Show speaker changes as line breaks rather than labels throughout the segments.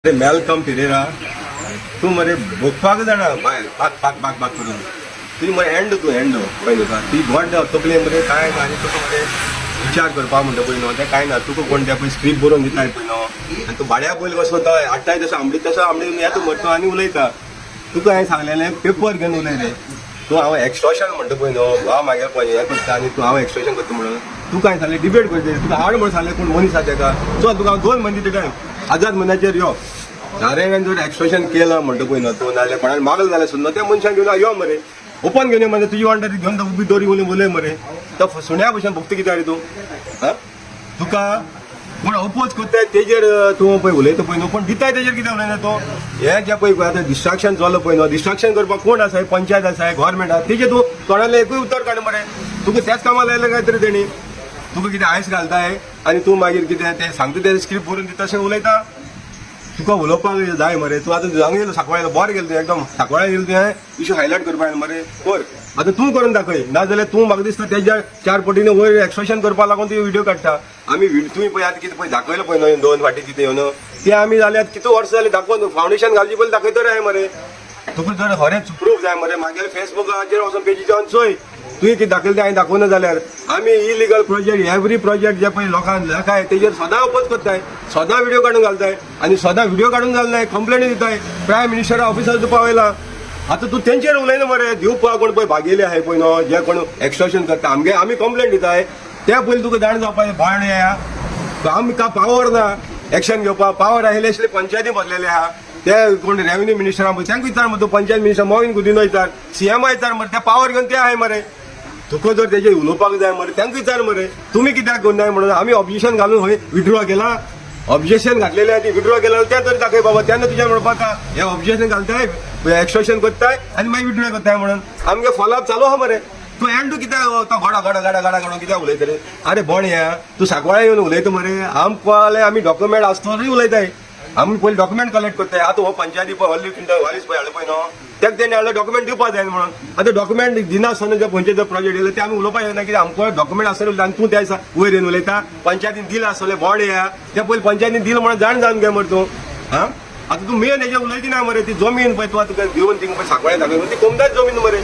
अरे मॅलकम पिरेरा, तूं मरे भोगपाक जाणा भायर बाक बाक बाक बाक करून. तुजी मरे एंड, तूं एंड पळय तुका ती घोट तकले मरे कांय ना. आनी तुका मरे विचार करपाक म्हणटा पळय न्हू, तें कांय ना. तुका कोण ते पळय स्क्रिप्ट बरोवन दिताय पळय न्हू, आनी तूं भाड्या पयलीं कसो तो हाडटाय तसो आमडीत तसो आमडीत येता मरे तूं आनी उलयता. तुका हांवें सांगलेलें, पेपर घेवन उलय रे तूं. हांव एक्स्ट्रोशन म्हणटा पळय न्हू, वा मागीर पळय हें करता आनी तूं हांव एक्स्ट्रोशन करता म्हणून. तुका हांवें सांगलें, डिबेट करता तुका हाड म्हणून सांगलें. कोण मनीस आसा तेका, चल तुका हांव 2 म्हयने दिता टायम. आझाद मैदानाचेर यो. नारायणान जर एक्स्ट्रोशन केलां म्हणटा पळय न्हू तूं, नाजाल्यार कोणाक मागलें जाल्यार सुद्दां त्या मनशाक घेवन यो मरे, ओपन घेवन यो मरे. तुजी वांटा घेवन उबी दोरी उलय उलय मरे. तो सुण्या भशेन भोगता कित्याक रे तूं? हा, तुका कोण अपोज करताय तेजेर तूं पळय उलयता पळय न्हू, पूण दिताय तेजेर कितें उलयना तूं? हें जें पळय आतां डिस्ट्रक्शन जालो पळय न्हू, डिस्ट्रक्शन करपाक कोण आसा? पंचायत आसा, गव्हर्मेंट आसा, तेजेर तूं तोंडांतलें एकूय उतर काड मरे. तुका त्याच कामाक लायलें काय तरी तेणी? तुका कितें आयस घालताय आनी तूं मागीर कितें तें सांगता तें स्क्रिप्ट बरोवन दिता तशें उलयता. तुका उलोवपाक जाय मरे. तूं आतां हांगा येयलो, सांकवाळ येयलो, बरें गेलो तूं एकदम. सांकवाळा येयलो तुवें, इशू हायलायट करपाक मरे कर. आतां तूं करून दाखय, नाजाल्यार तूं म्हाका दिसता तेज्या चार पटीने वयर एक्स्ट्रोशन करपाक लागून तूं व्हिडियो काडटा. आमी तुवें पळय आतां कितें पळय दाखयलो पळय न्हय, दोन फाटी कितें येवन ते आमी जाल्यार कितू वर्सां जालीं दाखोवन, फावंडेशन घालचे पयलीं दाखयतो रे मरे. तुका जर खरेंच प्रूफ जाय मरे, मागीर फेसबुकाचेर वचून पेजीचेर चोय, तुवें कितें दाखयलें तें हांवें दाखोवना जाल्यार. आमी इलिगल प्रोजेक्ट, एवरी प्रोजेक्ट जे पळय लोकांक जाय तेजेर सदां अपोज करताय, सदां व्हिडियो काडून घालताय आनी सदां व्हिडियो काडून घालनाय, कंप्लेनी दिताय. प्रायम मिनिस्टर ऑफिसार तूं पावयला. आतां तूं तेंचेर उलयना मरे. दिवपाक कोण पळय भागेले आहाय पळय न्हू, जे कोण एक्स्ट्रोशन करता, आमगे आमी कंप्लेन दिताय ते पयलीं तुका जाण जावपाक बाण येया. आमकां पावर ना एक्शन घेवपाक. पावर आयिल्ले आसले पंचायती बसलेले आहा ते कोण रेव्हेन्यू मिनिस्टरा तांकां विचार मरे तूं. पंचायत मिनिस्टर मॉवीन गुदिन्हो विचार, सीएम विचार मरे. ते पावर घेवन ते आहाय मरे. तुका जर तेजेर उलोवपाक जाय मरे, तांकां विचार मरे, तुमी कित्याक घेवन जाय म्हणून. आमी ऑब्जेक्शन घालून खंय विड्रॉ केला? ऑब्जेक्शन घातलेले आहा ती विड्रॉ केला तें तरी दाखय बाबा. तेन्ना तुज्यान म्हणपाक हे ऑब्जेक्शन घालताय, एक्स्ट्रोशन करताय आनी मागीर विड्रॉ करताय म्हणून. आमगे फॉलोअप चालू आहा मरे. तूं एंडू कित्याक तो घोडा घोडा गाडा गाडा घडो कित्याक उलयता रे? अरे बोणया, तूं सांकवाळा येवन उलयता मरे. आमकां आमी डॉक्युमेंट आसतनाय उलयताय. आमी पयलीं डॉक्युमेंट कलेक्ट करताय. आतां हो पंचायती पळय हॉली हॉलीस पळय हाडलो पळय न्हू, तेका तेणी हाडलो डॉक्युमेंट दिवपा जाय म्हणून. आतां डॉक्युमेंट दिनासतना जे पंचायत प्रोजेक्ट येयले ते आमी उलोवपाक येना, कित्याक आमकां डॉक्युमेंट आसतले उलयता आनी तूं त्या दिसा वयर येवन उलयता पंचायतीन दिलां आसतलें. बॉड येया, ते पयलीं पंचायतीन दिलां म्हणून जाण जावन घे मरे तूं. हा, आतां तूं मेन हेजेर उलयती ना मरे. ती जमीन पळय तूं आतां घेवन थिंगा पळय सांकवाळे दाखय, ती कोमदार जमीन मरे.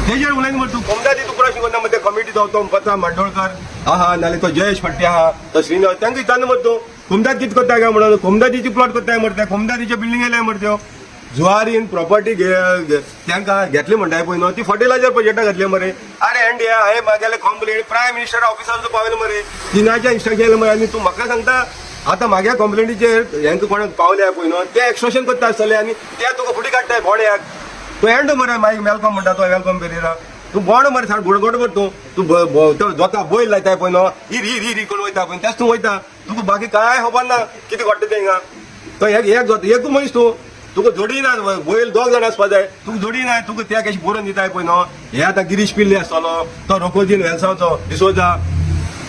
तेजेर उलयना मरे तूं. कोमदादी तूं प्रश्न करना मरे. कमिटी तो पता माड्डोळकर आहा, नाल्यार तो जयेश फट्टे आहा, तो श्रीनिवास, तांकां विचारना मरे तूं कोमदाद कितें करता काय म्हणून. कोमदादीची प्लॉट करताय मरे, त्या कोमदादीचे बिल्डिंग येयल्या मरे. त्यो जुवारीन प्रॉपर्टी तांकां घेतली म्हणटाय पळय न्हू, ती फर्टिलायझर प्रोजेक्टाक घातली मरे. अरे एंडिया, हांवें म्हागेले कंप्लेन प्रायम मिनिस्टर ऑफिसार पावयलें मरे, तिनाच्या इन्स्ट्रक्शन येयलें मरे. आनी तूं म्हाका सांगता आतां म्हागे कंप्लेनीचेर हेंका कोणाक पावल्या पळय न्हू, ते एक्स्ट्रोशन करता आसतले आनी ते तुका फुडें काडटाय बोड्याक. तूं एंड मरे. मागीर welcome म्हणटा तो welcome Pereira. तूं बोंड मरे, सारको गोड मरे तूं. तूं तो जोता बैल लायताय पळय न्हू, हिर हिर हिर करून वयता पळय, तेच तूं वयता. तुका बाकी कांय खबर ना कितें घडटा तें हिंगा. तो एक एक जोता एकू मनीस तूं, तुका जोडी ना. बैल दोग जाण आसपा जाय, तुका जोडी ना. तुका त्या कशें बरोवन दिताय पळय न्हू, हे आतां गिरीश पिल्ले आसतलो, तो रोकोजीन वेलसांवचो डिसोजा,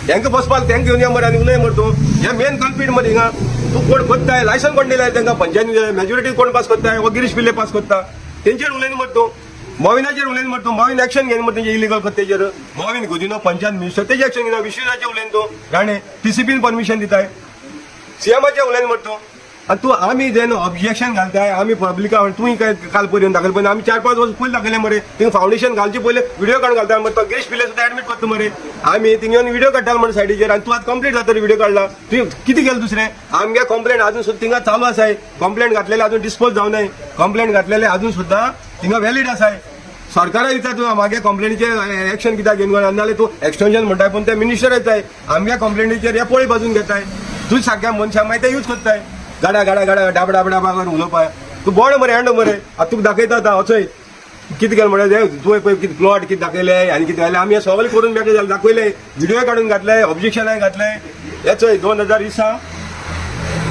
तांकां बसपाक तांकां घेवन या मरे आनी उलय मरे तूं. हे मेन कल्पीट मरे हिंगा. तूं कोण करताय? लायसन कोण दिलाय तांकां? पंचायतीन दिलाय? मेजॉरिटी कोण पास करताय? हो गिरीश पिल्ले पास करता, तेंचेर उलयना मरे तूं. मॉविनाचेर उलयना मरे तूं. मॉविन एक्शन घेयना मरे तेंचे इलिगल करता तेजेर. मॉविन गुदिन्हो पंचायत मिनिस्टर, तेजेर एक्शन घेयना. विश्वनाचेर उलयना तूं. राणे टीसीपीन परमिशन दिताय. सीएमाचेर उलयना मरे तूं. आनी तूं आमी जेन्ना ऑब्जेक्शन घालताय आमी पब्लिका, तुवें काय काल पर्यंत दाखयलें पळय, आमी 4-5 वर्सां पयलीं दाखयलें मरे. थिंगा फावंडेशन घालचे पयलीं व्हिडियो काडून घालता मरे. तो गिरीश पिल्ले सुद्दां एडमीट करता मरे. आमी थिंगा येवन व्हिडियो काडटाले मरे सायडीचेर आनी तूं आतां कंप्लीट जाता व्हिडियो काडला. तुवें कितें केलें दुसरें? आमगे कंप्लेंट अजून सुद्दां थिंगा चालू आसाय. कंप्लेंट घातलेले अजून डिस्पोज जावनाय. कंप्लेंट घातलेले अजून सुद्दां थिंगा व्हॅलीड आसाय. सरकारा विचार तूं, मागे कंप्लेनीचेर एक्शन कित्याक घेवन नाजाल्यार तूं एक्सटेन्शन म्हणटाय, पूण ते मिनिस्टर येताय आमगे कंप्लेनीचेर हे पोळी बाजून घेताय. तूं सारक्या मनशां मागीर ते यूज करताय. गाडा गाडा गाडा डाब डाब डाबा करून उलोवपाक. तूं बोड मरे, हँड मरे. आतां तुका दाखयता आतां वचय कितें केलें म्हणल्यार तुवें पळय कितें प्लॉट कितें दाखयले आनी कितें जालें. आमी हें सगळें करून मेकळें जालें, दाखयलें, व्हिडियो काडून घातले, ऑब्जेक्शनाय घातले. हे चोय, 2020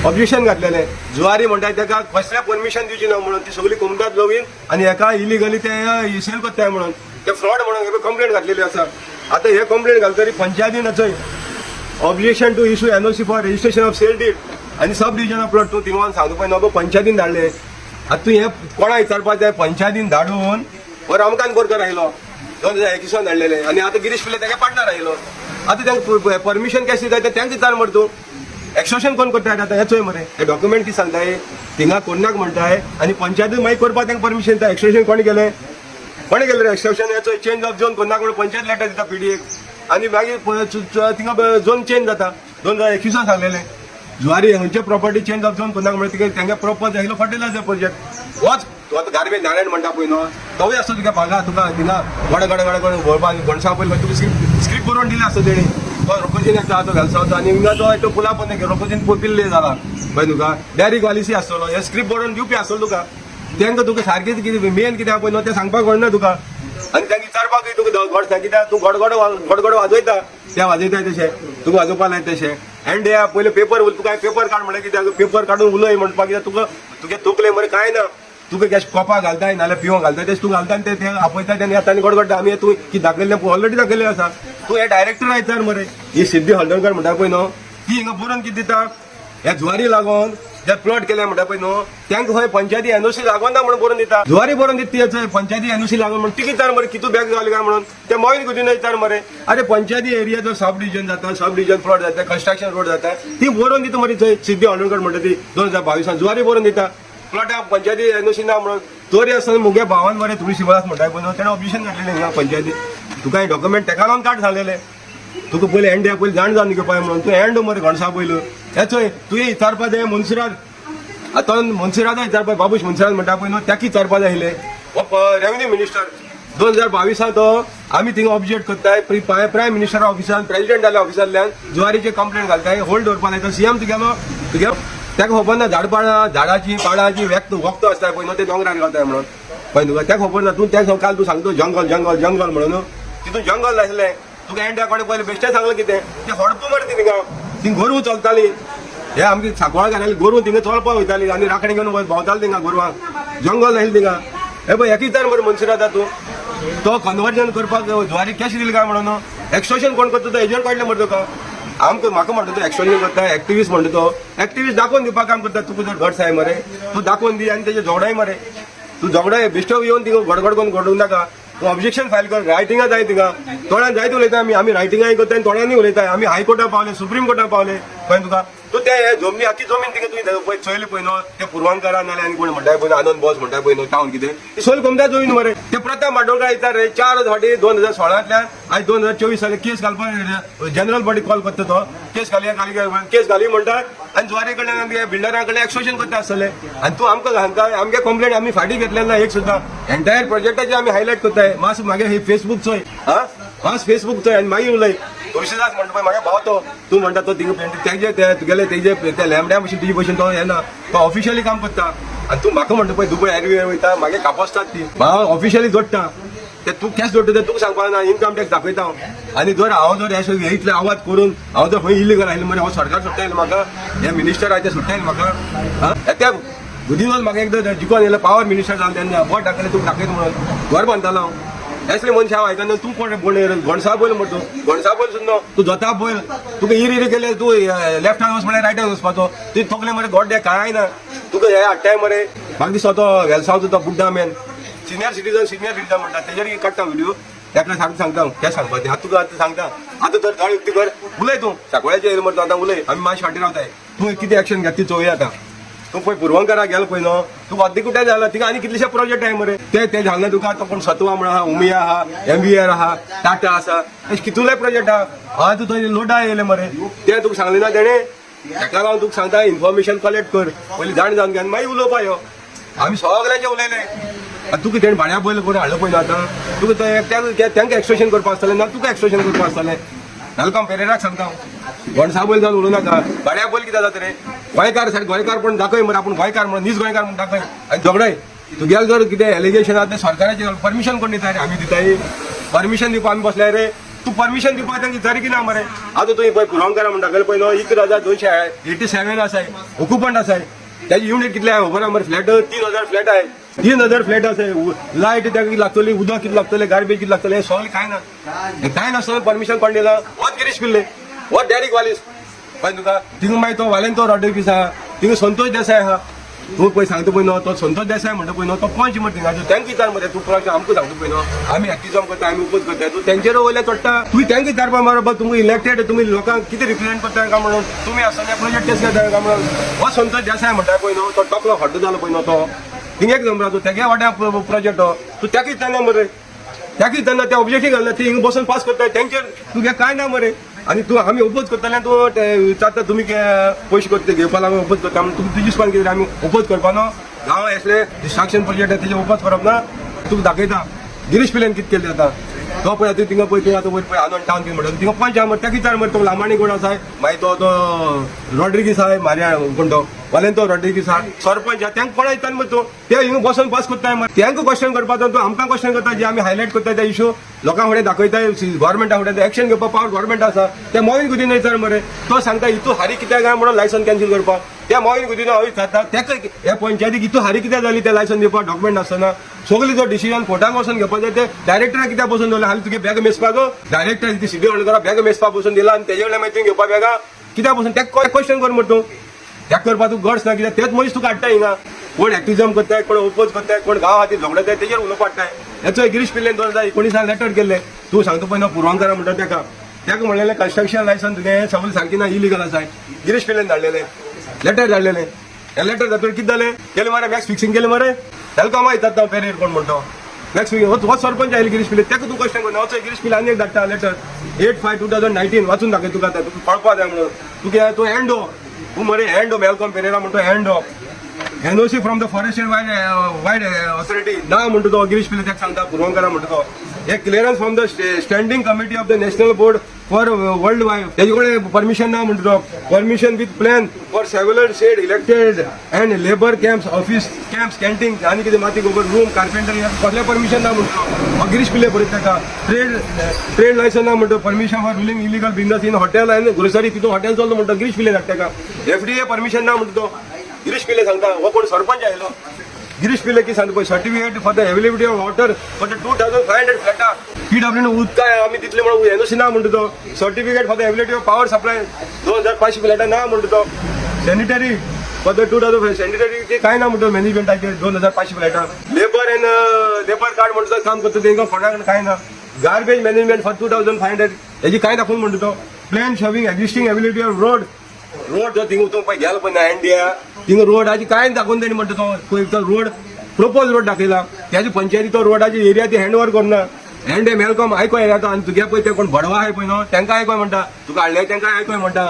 ऑब्जेक्शन घातलेलें. जुवारी म्हणटाय तेका कसलें परमिशन दिवची ना म्हणून. ती सगळी कोमदाद जमीन आनी हेका इलिगली ते सेल करताय म्हणून, ते फ्रॉड म्हणून कंप्लेंट घातलेली आसा. आतां हे कंप्लेंट घालतरी पंचायतीन चोय, objection to issue NOC for registration of sale deed आनी सब डिविजन ऑफ प्लॉट. तूं थिंगा सांगता पळय न्हू, पंचायतीन धाडले. आतां तूं हें कोणा विचारपाक जाय? पंचायतीन धाडून हो रमकांत बोरकर आयलो, 2021 धाडलेले आनी आतां गिरीश पिल्ले तेगे पार्टनर आयलो. आतां तांकां परमिशन कशें दिता? तें तांकां विचार मरे तूं. एक्सटॉर्शन कोण करता आतां हें चोय मरे, हे डॉक्युमेंट कितें सांगताय, थिंगा कोन्नाक म्हणटाय आनी पंचायतूय मागीर करपाक तांकां परमिशन दिता. एक्सटॉर्शन कोण केलें, कोणें केलें रे एक्सटॉर्शन? हें चोय, चेंज ऑफ झोन कोन्नाक म्हणून पंचायत लेटर दिता पीडीएक आनी मागीर थिंगा झोन चेंज जाता. 2021 सांगलेलें जुवारी खंयचे प्रॉपर्टी चेंज ऑफ झोन कोन्नाक म्हणून तिका तेंगे प्रॉपर आयलो फर्टिलायझर प्रोजेक्ट वच. तूं आतां गार्बेज नारायण म्हणटा पळय न्हू, तोवूय आसतो तुगे भागा तुका थिंगा गड गड गड गड भोंवपा. गणसा पयलीं तुका स्क्रिप्ट बरोवन दिली आसता तेणी. तो रोकोजीन येता तो वेलसावचो आनी हिंगा तो तो पुला पण रोकोजीन पिल्ले जाला पळय तुका डॅरीक वालिसी आसतलो. हे स्क्रिप्ट बरोवन दिवपी आसतलो तुका. तांकां तुका सारकें कितें मेन कितें आहा पळय न्हू तें सांगपाक कळना तुका आनी तांकां विचारपाकूय तुका गोड कित्याक तूं गडगड गडगड वाजयता, ते वाजयता तशें तुका वाजोवपा लायता तशें. एंड हे पयलें पेपर तुका पेपर काड म्हणलें कित्याक, पेपर काडून उलय म्हणपाक कित्याक तुका तुगे तकले मरे कांय ना. तुका कॅश कोपा घालताय नाल्यार पिवंक घालताय तेच तूं घालता आनी ते आपयता आनी येता आनी गडगडटा. आमी तूं कितें दाखयल्लें ऑलरेडी दाखयल्लें आसा. तूं हे डायरेक्टर आयतार मरे, ही सिद्धी हळदणकर म्हणटा पळय न्हू, ती हिंगा बरोवन कितें दिता, ह्या जुवारी लागोन जे प्लॉट केले म्हणटा पळय न्हू तांकां खंय पंचायती एनओसी लागोन ना म्हणून बरोवन दिता. जुवारी बरोवन दिता ती पंचायती एनओसी लागोन म्हणून. ती विचार मरे कितू बॅग घाल काय म्हणून ते मोहीन गुदिन्हो विचार मरे. अरे पंचायती एरिया जो सब डिविजन जाता, सब डिविजन प्लॉट जाता, कन्स्ट्रक्शन रोड जाता, ती बरोवन दिता मरे. थंय सिद्धी हळदणकर म्हणटा ती 2022 जुवारी बरोवन दिता प्लॉटा पंचायती एनओसी ना म्हणून. तरी आसतना मुगे भावान मरे तुळशी शिवदास म्हणटा पळय न्हू, तेणें ऑब्जेक्शन घातलेलें हिंगा पंचायती. तुका हे डॉक्युमेंट तेका लागून काड सांगलेले तुका पयलीं एंड पयलीं जाण जावन घेवपाक म्हणून. तूं एंड मरे गणसा पयलो हे चोय तुवें विचारपा जाय मनसुराज, आतां मनसुराजा विचारपा, बाबूश मनसुराज म्हणटा पळय न्हू ताका विचारपा जाय आशिल्लें. हो रेवन्यू मिनिस्टर 2022 तो आमी थिंगा ऑब्जेक्ट करताय प्रायम मिनिस्टर ऑफिसान, प्रेसिडेंट जाल्या ऑफिसांतल्यान जुवारीचे कंप्लेंट घालताय, होल्ड दवरपा लायता. सीएम तुगेलो तुगे ताका खबर ना झाड पाळां झाडाची पाडाची व्यक्त वखद आसता पळय न्हू ते दोंगरार गावताय म्हणून पळय तुका ताका खबर ना. तूं त्या काल तूं सांगतो जंगल जंगल जंगल म्हणून, तितून जंगल नासलें. तुका एंड कोणें पयलें बेश्टें सांगलें कितें ते हडपू मरे थिंगा थिंग गोरवां चलताली. हे आमची सांकवाळ घाली गोरवां थिंगा चलपाक वयताली आनी राखणे घेवन भोंवताली थिंगा गोरवांक. जंगल नासलें थिंगा. हे पळय एक विचार मरे मनसुरात तूं तो कन्वर्जन करपाक जुवारी कॅश दिली काय म्हणून. एक्सटॉर्शन कोण करता तो एजंट काडले मरे तुका. आमकां म्हाका म्हणटा तो एक्सटॉर्शन करता, एक्टिविस्ट म्हणटा तो. एक्टिविस्ट दाखोवन दिवपाक काम करता. तुका जर गट्स आहाय मरे तूं दाखोवन दी आनी तेजे झगडाय मरे. तूं झगडाय बेश्टो येवन थिंगा गडगड करून घडूं नाका. तूं ऑब्जेक्शन फायल कर, रायटिंगा जाय थिंगा. तोंडान जायते उलयता आमी, आमी रायटिंगाय करता आनी तोंडानूय उलयता. आमी हायकोर्टात पावले, सुप्रीम कोर्टात पावले. कळ्ळें तुका? तूं ते हे जमनी आख्खी जमीन थिंगा तुवें पळय चोयली पळय न्हू, ते पुर्वांकारा नाल्यार आनी कोण म्हणटा पळय आनंद बोस म्हणटा पळय न्हू टावन कितें ती सोयल कोमता जमीन मरे. ते प्रताप माडोळकार विचार रे, 4 फावटी 2016तल्यान आयज 2024 साली केस घालपाक जनरल बॉडी कॉल करता. तो केस घालया घाली केस घाली म्हणटा आनी जुवारी कडल्यान बिल्डरा कडल्यान एक्सटॉर्शन करता आसतले. आनी तूं आमकां सांगता आमगे कंप्लेंट आमी फाटीं घेतलें ना एक सुद्दां. एंटायर प्रोजेक्टाचे आमी हायलायट करताय. मातसो मागे हे फेसबूक चोय, हा मातसो फेसबूक चोय आनी मागीर उलय. तुळशीदास म्हणटा पळय म्हागे भाव तो, तूं म्हणटा तो थिंगा तेजे ते तुगेले तेजे त्या लेमड्या भशेन तुजे भशेन तो येना, तो ऑफिशियली काम करता. आनी तूं म्हाका म्हणटा पळय दुबय एरवे वयता, मागे कापसतात ती हांव ऑफिशियली जोडटा ते. तूं कॅश जोडटा ते तुका सांगपाक ना. इन्कम टॅक्स दाखयता हांव. आनी जर हांव जर हे इतले आवाज करून हांव जर खंय इलिगल आयलो मरे, हांव सरकार सोडटा येयलें म्हाका, हे मिनिस्टर आहा ते सोडटा येयलें म्हाका. त्या बुदिनोच म्हाका एकदां जिकोन येयलो पावर मिनिस्टर जावन तेन्ना बोट दाखयलें तुका दाखयता म्हणून घर बांदतालो हांव. असले मनशां हांव आयकना. तूं कोण बोल गणसा बोल म्हणटा तूं गणसा बोल सुद्दां तूं जोता बोल. तुका इर इर केले तूं लेफ्टान वच म्हळ्यार रायटान वचपाचो. तुवें तकले मरे गोड्डे कांय ना तुका. हे हाडटाय मरे म्हाका दिसता तो वेलसांवचो तो बुड्डा man senior citizen, senior citizen म्हणटा तेजेर काडटा व्हिडिओ. ताका सारकें सांगता हांव तें सांगपा तें. आतां तुका आतां सांगता, आतां तर दोळे उक्ती कर, उलय तूं. सांकवाळ्याचेर येयलो मरे तूं, आतां उलय. आमी मातशें फाटीं रावताय. तूं कितें एक्शन घेता ती चोवया. आतां तूं पळय पुर्वंकाराक गेलो पळय न्हू, तुका अर्दी कुठे जाला थिंगा आनी कितलेशे प्रोजेक्ट आहाय मरे. ते ते जालें ना तुका. आतां कोण सत्वा म्हणून आहा, उमिया आहा, एमवीआर आहा, टाटा आसा, अशे कितले प्रोजेक्ट आहा. आतां थंय लोटा येयले मरे, ते तुका सांगलें ना तेणें. ताका लागून तुका सांगता इन्फॉर्मेशन कलेक्ट कर पयलीं, जाण जावन घे आनी मागीर उलोवपा यो. आमी सगळ्यांचे उलयले आनी तुका तेणें भाड्या पयलें करून हाडलो पळय न्हू. आतां तुका तांकां एक्सटॉर्शन करपा आसतलें ना तुका एक्सटॉर्शन करपा आसतलें. वेलकम पेरेराक सांगता हांव, गणसा बैल जावन उलोवं नाका. भाड्या बैल कितें जाता रे? गोंयकार सारकें गोंयकार पण दाखय मरे, आपूण गोंयकार म्हणून, नीज गोंयकार म्हणून दाखय आनी झगडय. तुगेले जर कितें एलिगेशन आहा तें सरकाराचें परमिशन कोण दिता रे? आमी दिताय परमिशन दिवपा आमी बसले रे? तूं परमिशन दिवपा तांकां विचारी की ना मरे? आतां तुवें पळय पुरवणकारा म्हणटा पळय न्हू, 11,287 आसाय, ओकुपंट आसाय. त्याची युनिट कितले आहे खबर मरे? फ्लॅट 3000 फ्लॅट आहे, 3000 फ्लॅट आसाय. लायट ताका कितें लागतली, उदक कितें लागतलें, गार्बेज कितें लागतलें, हें सगळें कांय ना. हें कांय नासतना परमिशन कोण दिलां? वत गिरीश पिल्ले, वत डॅरीक वालीस. पळय तुका थिंगा मागीर तो वालेंतो रॉड्रिगीस आहा, थिंगा संतोष देसाय आहा. तूं पळय सांगता पळय न्हू, तो संतोष देसाय म्हणटा पळय न्हू, तो पंच मरे थिंगा, तांकां विचार मरे. तूं पुराय आमकां सांगता पळय न्हू, आमी एक्टिजम करता, आमी ओपोज करता, तूं तेंचेर वयल्यान चडटा. तुवें तांकां विचारपा मरे, तुमकां इलेक्टेड, तुमी लोकांक कितें रिप्रेझेंट करता काय म्हणून, तुमी आसतना प्रोजेक्ट टेस्ट घेता काय म्हणून. हो संतोष देसाय म्हणटा पळय न्हू, तो टोकलो हड्डो जालो पळय न्हू, तो थिंग एक नंबर, तूं तेगे वाट्या प्रोजेक्ट हो, तूं ताका विचारना मरे, ताका विचारना, ते ऑब्जेक्शन घालना, ती हिंगा बसून पास करता, तेंचेर तुगे कांय ना मरे. आनी तूं आमी ओपोज करतले, तूं ते विचारता, तुमी पयशे करता घेवपा लागून ओपोज करता म्हणून. तुमी तुजे हिसपान कितें आमी ओपोज करपा न्हू? गांव असले डिस्ट्रक्शन प्रोजेक्ट तेजे ओपोज करप ना? तुका दाखयता गिरीश पिल्लेन कितें केलें आतां. तो पळय आतां थिंगा पळय, थिंगा आतां वयर पळय आनंद टावन कितें म्हणटा, थिंगा पंच आहा मरे, ताका विचार मरे. तो लामाणी कोण आसा, मागीर तो तो रॉड्रिगीस आहा, मार्या कोण तो वालेंतो रॉड्रिगीस आहा, सरपंच आहा, तांकां कोणा विचार मरे तूं. ते हिंगा बसून पास करताय मरे, तांकां क्वेश्चन करपा तूं आमकां क्वेश्चन करता. जे आमी हायलायट करता ते इशू लोकां फुडें दाखयताय, गव्हर्मेंटा फुडें एक्शन घेवपा पावर गव्हर्मेंट आसा. ते मोहीन गुदिन्हो विचार मरे, तो सांगता हितू हारी कित्याक काय म्हणून लायसन कॅन्सील करपाक. त्या मोहीन गुदिन्हो हांव विचारता ताका, हे पंचायतीक हितू हारी कित्याक जाली ते लायसन दिवपाक डॉक्युमेंट आसतना? सगळे जो डिसिजन कोर्टाक वचून घेवपाक जाय, ते डायरेक्टराक कित्याक बसून दवरले? हाली तुगे बॅग मेजपाक डायरेक्टर ती सिटी हळदणकरा बॅग मेजपाक बसून दिला आनी तेजे कडल्यान मागीर तुवें घेवपा बॅगां कित्याक बसून? ताका क्वेश्चन कर मरे तूं. त्या करपा तुका गट्स ना कित्याक? तेच मनीस तुका हाडटा हिंगा. कोण एक्टिजम करताय, कोण ओपोज करताय, कोण गांव खातीर झगडताय, तेजेर उलोवपा हाडटाय. हेचो गिरीश पिल्लेन 2019 लेटर केल्ले. तूं सांगता पळय न्हू पुर्वांकरा म्हणटा, तेका तेका म्हणलेलें कन्स्ट्रक्शन लायसन तुगें सगळें सारकें ना, इलिगल आसा. गिरीश पिल्लेन धाडलेले लेटर धाडलेले. हे लेटर जातकीर कितें जालें? केलें मरे मॅच फिक्सिंग केलें मरे. तेलकामा विचारता पेरेर कोण म्हणतो मॅच फिक्सिंग. हो सरपंच आयले गिरीश पिल्ले, तेका तूं क्वेश्चन करना. वचो गिरीश पिल्ले आनी एक धाडटा लेटर, 8/5/2019, वाचून दाखय तुका आतां, तुका कळपा जाय म्हणून. तुगे तूं एंडो तूं मरे, एंडो मेलकॉम पेरेरा म्हणतो, endo NOC from the forest and wild authority ना म्हणतो तो गिरीश पिल्ले. ताका सांगता पुर्वंकरा म्हणतो तो. हे clearance from the standing committee of the national board for wild life, तेजे कडेन परमिशन ना म्हणतो तो. Permission with plan for several shed erected and labour camps, office camps, canteen आनी कितें माती गोबर रूम, कार्पेंटर, कसलें परमिशन ना म्हणतो हो गिरीश पिल्ले बरयता ताका. ट्रेड लायसन ना म्हणतो. Permission for running illegal business in hotel and grocery, तितून हॉटेल चलतो म्हणतो गिरीश पिल्ले धाडटा ताका. एफडीए परमिशन ना म्हणतो तो गिरीश पिल्ले सांगता. हो कोण सरपंच आयलो गिरीश पिल्ले की सांगता पळय. Certificate for the availability of water for the 2500 फ्लॅटां, PW उदक आमी दितले म्हणून एनओसी ना म्हणटा तो. Certificate for the availability of power supply, 2500 फ्लॅटां ना म्हणटा तो. Sanitary for the 2000 sanitary काय ना म्हणतो मॅनेजमेंटाचे 2500 फ्लॅटां. लेबर अँड लेबर कार्ड म्हणटा, काम करता तेंकां कोणाक काय ना. Garbage management for 2500, हेजी काय दाखोवन म्हणटा तो. Plan showing existing availability of road, road जो थिंग तूं पळय गेलो पळय ना एनडीए, थिंग रोडाची काय दाखोवन तेणी म्हणटा तो. पळय तो रोड प्रोपोज रोड दाखयला त्याची पंचायती, तो रोडाची एरिया ती हँड ओवर करना. हँड मेलकॉम आयको येता आनी तुगे पळय ते कोण बडवा आहाय पळय न्हू, तांकां आयकोय म्हणटा, तुका हाडले तांकां आयकोय म्हणटा.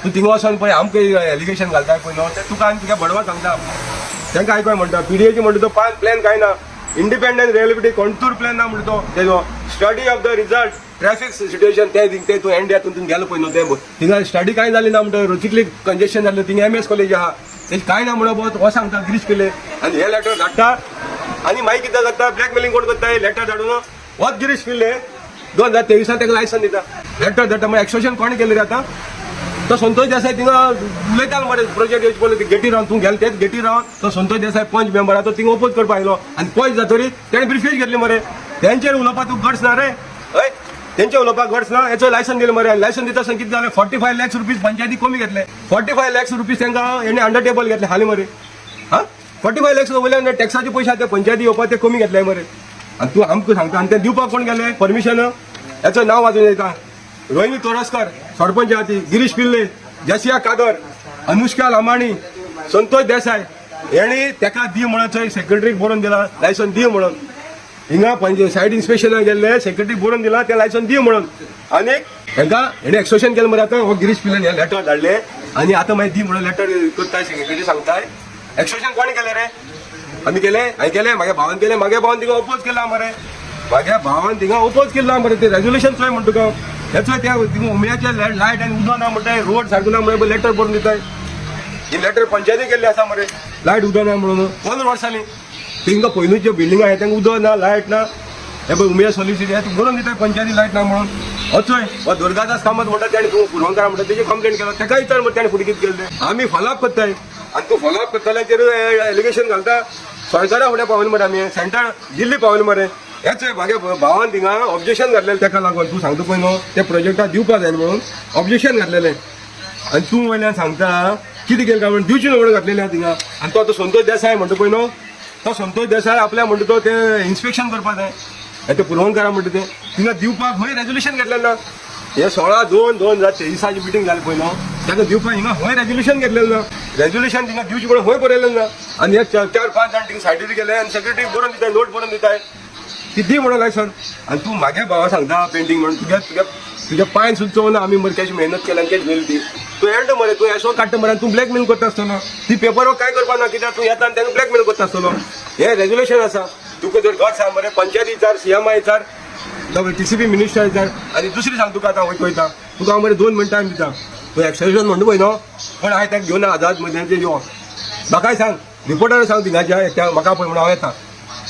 तूं थिंगा वचोन पळय आमकां एलिगेशन घालताय पळय न्हू, ते तुका आनी तुगे बडवा सांगता, तांकां आयकोय म्हणटा. पीडीएची म्हणटा तो प्लॅन काय ना. इंडिपेंडंट रिहेबिलिटेशन कॉन्टूर प्लॅन ना म्हणटा तो तेजो. Study of the result traffic situation, ते ते तूं एंड तूं गेलो पळय न्हू, ते थिंगा स्टडी कांय जाली ना म्हणटा. कितली कंजेशन जालें थिंगा, एम एस कॉलेज आहा, तेजी कांय ना म्हणून हो सांगता गिरीश पिल्ले. आनी हे लेटर धाडटा आनी मागीर कितें करता? ब्लॅकमेलिंग कोण करता? लेटर धाडून होच गिरीश पिल्ले 2023 ताका लायसन दिता. लेटर धाडटा मागीर एक्सटॉर्शन कोण केलें रे आतां? तो संतोष देसाय थिंगा उलयतालो मरे प्रोजेक्ट येवचे पयलीं. गेटी रावन तूं गेलो तेच गेटी रावन तो संतोष देसाय पंच मेंबर आहा, तो थिंगा ओपोज करपा आयलो आनी पंच जातरी तेणें ब्रिफकेस घेतली मरे. तेंचेर उलोवपाक तुका गट्स ना रे? हय, तेंचे उलोवपाक गट्स ना? हेचो लायसन दिलें मरे. लायसन दिता आसतना कितें जालें? 45 लॅक्स रुपीज पंचायती कमी घेतले. 45 लॅक्स रुपीज तांकां हेणे अंडर टेबल घेतले हालीं मरे. हा, 45 लॅक्स वयल्यान टॅक्साचे पयशे आहा ते पंचायती येवपाक, ते कमी घेतले मरे. आनी तूं आमकां सांगता. आनी ते दिवपाक कोण गेले परमिशन? हेचो नांव वाजून येता. रोहिणी तोरस्कर सरपंच आहा ती, गिरीश पिल्ले, जसिया कादर, अनुष्का लामाणी, संतोष देसाय हेणी तेका दी म्हणून थंय सेक्रेटरीक बरोवन दिला, लायसन दी म्हणून. हिंगा पंच सायट इन्स्पेक्शनाक गेल्ले, सेक्रेटरीक बरोवन दिला ते लायसन दी म्हणून. आनी हेंका हेणे एक्सटॉर्शन केलें मरे. आतां हो गिरीश पिल्लेन हे लेटर धाडले आनी आतां मागीर दी म्हणून लेटर करताय, सेक्रेटरी सांगताय. एक्सटॉर्शन कोणी केलें रे? आमी केलें? हांवें केलें? म्हागे भावान केलें? म्हागे भावान थिंगा ओपोज केला मरे. म्हागे भावान थिंगा ओपोज केला मरे. ते रेजोल्युशन चोय म्हणटा तुका. हेचो त्या थिंगा उम्याचे लायट आनी उदक ना म्हणटाय, रोड सारको ना म्हणून लेटर बरोवन दिताय. ही लेटर पंचायती केल्ली आसा मरे, लायट उदक ना म्हणून. 15 वर्सांनी तिंका पयलूच्यो ज्यो बिल्डिंग आहा तांकां उदक ना, लायट ना. हे पळय उमिया सॉलिसिटी तूं बरोवन दिताय पंचायती लायट ना म्हणून. अचोय हो दुर्गादास कामत म्हणटा, तेणे तूं पुरवणकार म्हणटा, तेजे कंप्लेन केलो. तेका विचार मरे तेणे फुडें कितें केलें तें. आमी फॉलोअप करताय आनी तूं फॉलोअप करतल्याचेर एलिगेशन घालता. सरकारा फुडें पावले मरे आमी, सेंट्रल दिल्ली पावले मरे. हेच म्हागे भावान थिंगा ऑब्जेक्शन घातलेलें, तेका लागून तूं सांगता पळय न्हू, ते प्रोजेक्टाक दिवपा जाय म्हणून ऑब्जेक्शन घातलेलें. आनी तूं वयल्यान सांगता. कितें केलें काय म्हणून दिवची न्हू म्हणून घातलेली आहा थिंगा. आनी तो आतां संतोष देसाय म्हणटा पळय न्हू, तो संतोष देसाय आपल्या म्हणटा तो ते इन्स्पेक्शन करपा जाय, ते पुरवणकारा म्हणटा ते थिंगा दिवपाक खंय रेजोल्युशन घेतलें ना. हे 16/2/2023 मिटींग जाली पळय न्हू, ताका दिवपाक हिंगा खंय रेजोल्युशन घेतलेलें ना, रेजोल्युशन थिंगा दिवचें म्हणून खंय बरयलें ना. आनी हे 4-5 जाण थिंगा सायडीर गेले आनी सेक्रेटरी बरोवन दिताय, नोट बरोवन दिताय, ती दी म्हणून लायसन. आनी तूं म्हागे भावा सांगता पेंटींग म्हणून, तुज्या तुज्या तुज्या पांय सुद्दां चोवना आमी मरे कशी मेहनत केल्या आनी कशी मेली ती. तूं एंड मरे, तूं एसो काडटा मरे आनी तूं ब्लॅकमेल करता आसतलो. ती पेपर वर्क कांय करपा ना, कित्याक तूं येता आनी तांकां ब्लॅकमेल करता आसतलो. हें रेजोल्युशन आसा, तुका जर गट्स आसा मरे पंचायत विचार, सीएमआय विचार, टीसीपी मिनिस्टर विचार. आनी दुसरी सांग तुका आतां वयता वयता तुका हांव मरे 2 म्हयने टायम दिता, तूं एक्सटेंशन म्हणटा पळय न्हू, पण हांवें ताका घेवन आझाद मैदानाचेर यो, म्हाकाय सांग, रिपोर्टर सांग थिंगाच्या त्या म्हाका पळय म्हणून हांव येता.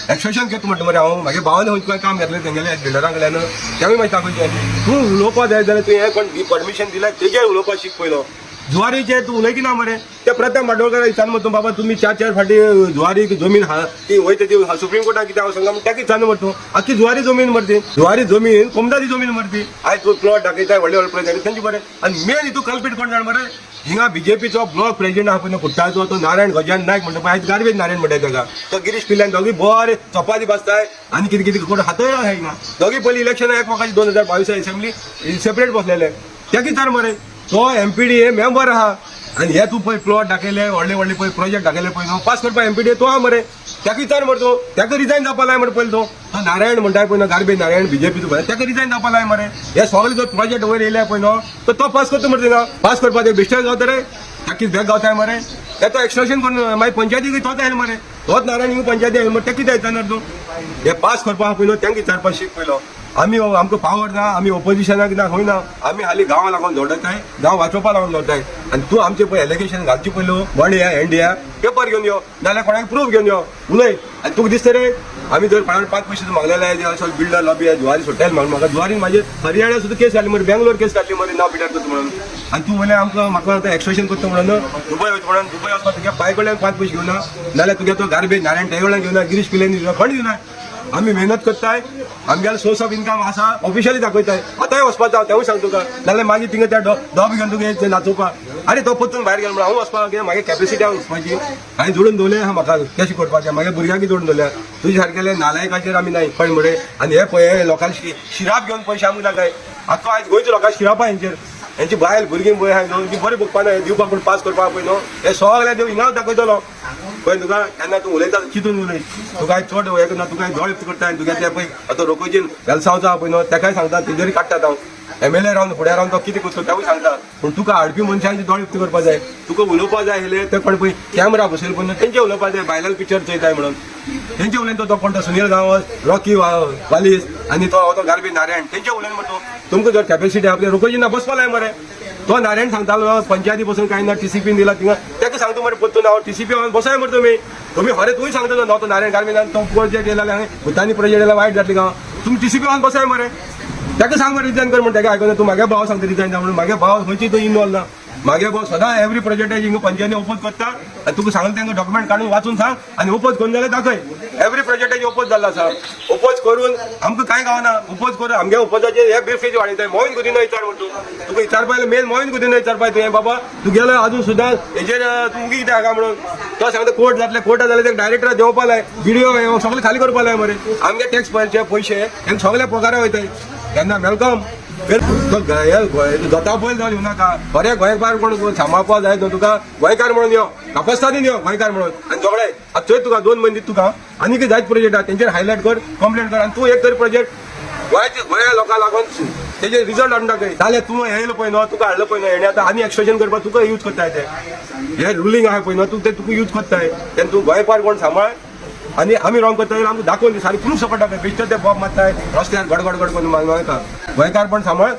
एक्सटेंशन घेता म्हणटा मरे हांव, म्हागे भावान खंय तुवें काम घेतलें तेंगेले बिल्डरां कडल्यान, तेवूय मागीर दाखोवचें. तूं उलोवपा जाय जाल्यार तुवें हें कोण परमिशन दिलां तेजेर उलोवपा शीक पयलो. जुवारीचेर तूं उलयकी ना मरे, ते प्रताप माडोळकर विचार मरे तूं, बाबा तुमी 4-4 फाटी जुवारी जमीन हा ती वयता ती सुप्रीम कोर्टाक कित्याक वचोंक म्हण ताका विचार मरे तूं. आख्खी जुवारी जमीन मरे ती, जुवारी जमीन कोमदारी जमीन मरे ती. आयज तूं प्लॉट दाखयता व्हडले व्हडले प्रोजेक्ट तेंचे बरें. आनी मेन हितून कल्पीट कोण जाण मरे, हिंगा बीजेपीचो ब्लॉक प्रेसिडेंट आहा पळय कुट्टाचो, तो नारायण गजान नायक म्हणटा पळय, आयज गार्बेज नारायण म्हणटा ताका, तो गिरीश पिल्ल्यान दोगी बरे चपाती बसताय आनी कितें कितें कोण हातय आहा हिंगा. दोगी पयलीं इलेक्शन एकमेकाची 2022 असेंब्ली सेपरेट बसलेले, ते कितें मरे तो एमपीडीए मेंबर आहा. आनी हे तूं पळय प्लॉट दाखयले व्हडले व्हडले पळय प्रोजेक्ट दाखयले पळय न्हू, पास करपाक एमपीडीए तो आहा मरे, ताका विचार मरे तूं, ताका रिजायन जावपा लाय मरे पयलीं. तो तो नारायण म्हणटा पळय न्हू, गार्बेज नारायण बीजेपीचो पळय, ताका रिजायन जावपा लाय मरे. हे सगळे जर प्रोजेक्ट वयर येयले पळय न्हू, तर तो पास करता मरे, थिंगा पास करपा ते बेश्टे गावता रे, ताका बेग गावताय मरे. ते तो एक्सटेंशन करून मागीर पंचायतीक तोच आयलो मरे, तोच नारायण हिंगा पंचायती आयलो मरे, ताका कितें विचारणार तूं? हे पास करपा पयलो तांकां विचारपा शीक पयलो. आमी आमकां पावर ना, आमी ओपोजिशनाक ना, खंय ना, आमी हालीं गांवा लागून जोडटाय, गांव वाचोवपा लागून जोडटाय. आनी तूं आमचे पळय एलिगेशन घालचे पयलो, बंड या एंड या पेपर घेवन यो, नाल्यार कोणाक प्रूफ घेवन यो, उलय. आनी तुका दिसता रे आमी जर कोणाक 5 पयशे मागलेले बिल्डर लॉबी जुवारी सोडटाले म्हणून, म्हाका जुवारीन म्हाजे हरियाणा सुद्दां केस घाली मरे, बेंगलोर केस घातली मरे नांव पिड्यार करता म्हणून. आनी तूं म्हणल्यार आमकां म्हाका आतां एक्सटेंशन करता म्हणून दुबय वयता म्हणून, दुबय वचपाक तुज्या पांय कडल्यान 5 पयशे घेवना, नाल्यार तुगे तो गार्बेज नारायण तेजे कडल्यान घेवना, गिरीश पिल्ल्यान कोण घेवना. आमी मेहनत करताय, आमगेलो सोर्स ऑफ इन्कम आसा, ऑफिशियली दाखयताय. आतांय वचपाचो हांव तेवूय सांगता तुका, नाल्यार मागीर थिंगा त्या डॉब घेवन तुगे नाचोवपा. आरे तो परतून भायर गेलो म्हणून हांव वचपाक, कित्याक म्हागे कॅपेसिटी आहा वचपाची. हांवें जोडून दवरलें आहा म्हाका कशें करपाचें, म्हागे भुरग्यांक जोडून दवरल्या. तुजे सारकेले नालायकाचेर आमी नाय कळ्ळें मरे. आनी हे पळय लोकांक शिराप घेवन पयशे आमकां नाकाय. आख्खो आयज गोंयच्या लोकांक शिराप आहा हेंचेर, हेंची बायल भुरगीं पळय आहा न्हू, ती बरें भोगपा ना दिवपाक पूण पास करपाक पळय न्हू, हे सगळें देव हिंगा दाखयतलो पळय तुका. केन्ना तूं उलयता चिंतून उलय, तुका चड हें ना, तुका दोळे करता. आनी तुगे ते पळय आतां रोकोजीन वेलसांवचो आहा पळय न्हू, तेकाय सांगता, तेजेर काडटात हांव एमएलए रावन फुडें रावन तो कितें करता तेवूय सांगता. पूण तुका हाडपी मनशांचे दोळे उक्ते करपा जाय, तुका उलोवपा जाय आसले ते कोण पळय कॅमेरा बसयले पळय न्हू, तेंचे उलोवपा जाय, बायलां पिक्चर चोयताय म्हणून तेंचे उलयन. तो कोण तो सुनील गांवस, रॉकी वालीस आनी तो तो गार्बी नारायण तेंचे उलयन म्हणतो. तुमकां जर कॅपेसिटी आपली रोकोजी ना बसपा लाय मरे. तो नारायण सांगतालो पंचायती बसून कांय ना, टीसीपीन दिला थिंगा, ताका सांगता मरे परतून हांव टीसीपी बसाय मरे. तुमी तुमी खरें तूंय सांगता न्हू, तो नारायण गार्बी तो प्रोजेक्ट येयला हांवें भुतानी प्रोजेक्ट येयला वायट जातली गांव, तुमी टीसीपी बसाय मरे. ताका सांग मरे रिजायन कर म्हण, ताका आयकना. तूं म्हागे भाव सांगता रिजायन जा म्हणून, म्हागे भाव खंयची तो इनवॉल्व ना. म्हागे भाव सदां एवरी प्रोजेक्टाक हिंगा पंचायती ओपोज करता. आनी तुका सांगलें तांकां डॉक्युमेंट काडून वाचून सांग आनी ओपोज करून जाल्यार दाखय. एवरी प्रोजेक्टाचे ओपोज जाल्लो आसा, ओपोज करून आमकां कांय गावना. ओपोज करून आमगे ओपोजाचे हे बिल वाडयताय. मोहीन गुदिन्हो विचार म्हणटा तूं, तुका विचारपा मेन मोहीन गुदिन्हो विचारपा तुवें, बाबा तुगेलो अजून सुद्दां हेजेर तूं मुगी कितें हाका म्हणून. तो सांगता कोर्ट जातले, कोर्टात जाल्यार ते डायरेक्टर देंवपा लाय, व्हिडिओ सगळे खाली करपा लाय मरे. आमगे टॅक्स पयचे पयशे हेंक सगळे पगारा वयताय केन्ना welcome तो जाता पयल जावन येवं नाका. बरे गोंयकार कोण सांबाळपा जाय न्हू तुका, गोंयकार म्हणून यो, कापस्तानी यो गोंयकार म्हणून आनी झगडे. आतां चोय तुका 2 म्हयने दिता तुका, आनी जायत प्रोजेक्ट आहा तेंचेर हायलायट कर, कंप्लेन कर आनी तूं एक तरी प्रोजेक्ट गोंयचे गोंया लोकांक लागून तेजे रिजल्ट हाडून दाखय. जाल्यार तूं हें येयलो पळय न्हू, तुका हाडलो पळय न्हू, हेणे आतां आनी एक्सटेंशन करपाक तुका यूज करताय ते. हे रुलींग आहा पळय न्हू, तूं ते तुका यूज करताय. तेन्ना तूं गोंयकार कोण सांबाळ आनी आमी रॉंग करता जाल्यार आमकां दाखोवन दी, सारकें प्रूफ सकट दाखय. बेश्टे ते बॉब मारताय रस्त्यार गडगड गड करून मारता. गोंयकार पण सांबाळ.